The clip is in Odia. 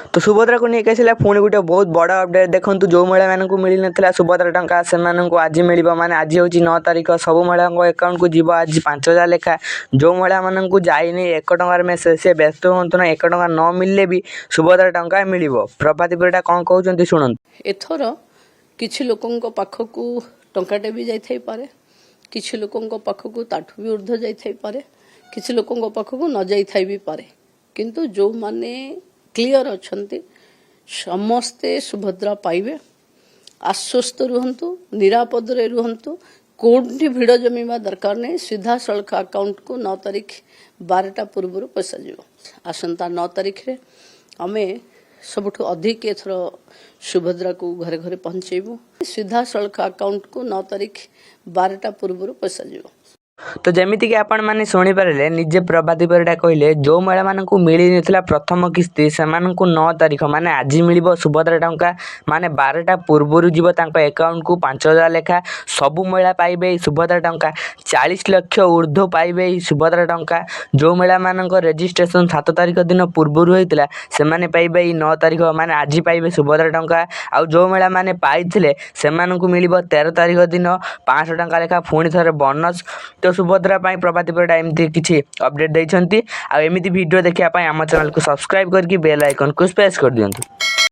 ତ ସୁଭଦ୍ରାକୁ ନେଇକି ଆସିଲା ପୁଣି ଗୋଟେ ବହୁତ ବଡ଼ ଅପଡ଼େଟ୍। ଦେଖନ୍ତୁ, ଯେଉଁ ମହିଳାମାନଙ୍କୁ ମିଳିନଥିଲା ସୁଭଦ୍ରା ଟଙ୍କା, ସେମାନଙ୍କୁ ଆଜି ମିଳିବ। ମାନେ ଆଜି ହେଉଛି 9 ତାରିଖ। ସବୁ ମହିଳାଙ୍କ ଆକାଉଣ୍ଟକୁ ଯିବ ଆଜି 5000 ଲେଖା। ଯେଉଁ ମହିଳାମାନଙ୍କୁ ଯାଇନି 1 ଟଙ୍କାର ମେସେଜ୍, ସେ ବ୍ୟସ୍ତ ହୁଅନ୍ତୁ ନା। 1 ଟଙ୍କା ନ ମିଳିଲେ ବି ସୁଭଦ୍ରା ଟଙ୍କା ମିଳିବ। ପ୍ରଭାତୀ ପରିଡ଼ା କ'ଣ କହୁଛନ୍ତି, ଶୁଣନ୍ତୁ। ଏଥର କିଛି ଲୋକଙ୍କ ପାଖକୁ ଟଙ୍କାଟେ ବି ଯାଇଥାଇପାରେ, କିଛି ଲୋକଙ୍କ ପାଖକୁ ତାଠୁ ବି ଉର୍ଦ୍ଧ୍ୱ ଯାଇଥାଇପାରେ, କିଛି ଲୋକଙ୍କ ପାଖକୁ ନ ଯାଇଥାଇ ବି ପାରେ। କିନ୍ତୁ ଯେଉଁମାନେ କ୍ଲିଅର ଅଛନ୍ତି, ସମସ୍ତେ ସୁଭଦ୍ରା ପାଇବେ। ଆଶ୍ୱସ୍ତ ରୁହନ୍ତୁ, ନିରାପଦରେ ରୁହନ୍ତୁ। କୋଉଠି ଭିଡ଼ ଜମିବା ଦରକାର ନାହିଁ। ସିଧାସଳଖ ଆକାଉଣ୍ଟକୁ 9 ତାରିଖ 12ଟା ପୂର୍ବରୁ ପଇସା ଯିବ। ଆସନ୍ତା 9 ତାରିଖରେ ଆମେ ସବୁଠୁ ଅଧିକ ଏଥର ସୁଭଦ୍ରାକୁ ଘରେ ଘରେ ପହଞ୍ଚେଇବୁ। ସିଧାସଳଖ ଆକାଉଣ୍ଟକୁ 9 ତାରିଖ 12ଟା ପୂର୍ବରୁ ପଇସା ଯିବ। ତ ଯେମିତିକି ଆପଣମାନେ ଶୁଣିପାରିଲେ, ନିଜେ ପ୍ରଭାତୀ ପରିଡ଼ା କହିଲେ, ଯେଉଁ ମହିଳାମାନଙ୍କୁ ମିଳିନଥିଲା ପ୍ରଥମ କିସ୍ତି, ସେମାନଙ୍କୁ 9 ତାରିଖ ମାନେ ଆଜି ମିଳିବ ସୁଭଦ୍ରା ଟଙ୍କା। ମାନେ 12ଟା ପୂର୍ବରୁ ଯିବ ତାଙ୍କ ଆକାଉଣ୍ଟକୁ 5000 ଲେଖା। ସବୁ ମହିଳା ପାଇବେ ଏହି ସୁଭଦ୍ରା ଟଙ୍କା। 40 ଲକ୍ଷ ଉର୍ଦ୍ଧ୍ୱ ପାଇବେ ଏହି ସୁଭଦ୍ରା ଟଙ୍କା। ଯେଉଁ ମହିଳାମାନଙ୍କ ରେଜିଷ୍ଟ୍ରେସନ୍ 7 ତାରିଖ ଦିନ ପୂର୍ବରୁ ହୋଇଥିଲା, ସେମାନେ ପାଇବେ ଏଇ 9 ତାରିଖ ମାନେ ଆଜି ପାଇବେ ସୁଭଦ୍ରା ଟଙ୍କା। ଆଉ ଯେଉଁ ମହିଳାମାନେ ପାଇଥିଲେ, ସେମାନଙ୍କୁ ମିଳିବ 13 ତାରିଖ ଦିନ 500 ଟଙ୍କା ଲେଖା ପୁଣି ଥରେ ବୋନସ୍। ତ ସୁଭଦ୍ରା ପାଇଁ ପ୍ରଭାତୀ ପରିଡ଼ା ଏମିତି କିଛି ଅପଡ଼େଟ୍ ଦେଇଛନ୍ତି। ଆଉ ଏମିତି ଭିଡ଼ିଓ ଦେଖିବା ପାଇଁ ଆମ ଚ୍ୟାନେଲକୁ ସବସ୍କ୍ରାଇବ୍ କରିକି ବେଲ୍ ଆଇକନ୍କୁ ପ୍ରେସ୍ କରିଦିଅନ୍ତୁ।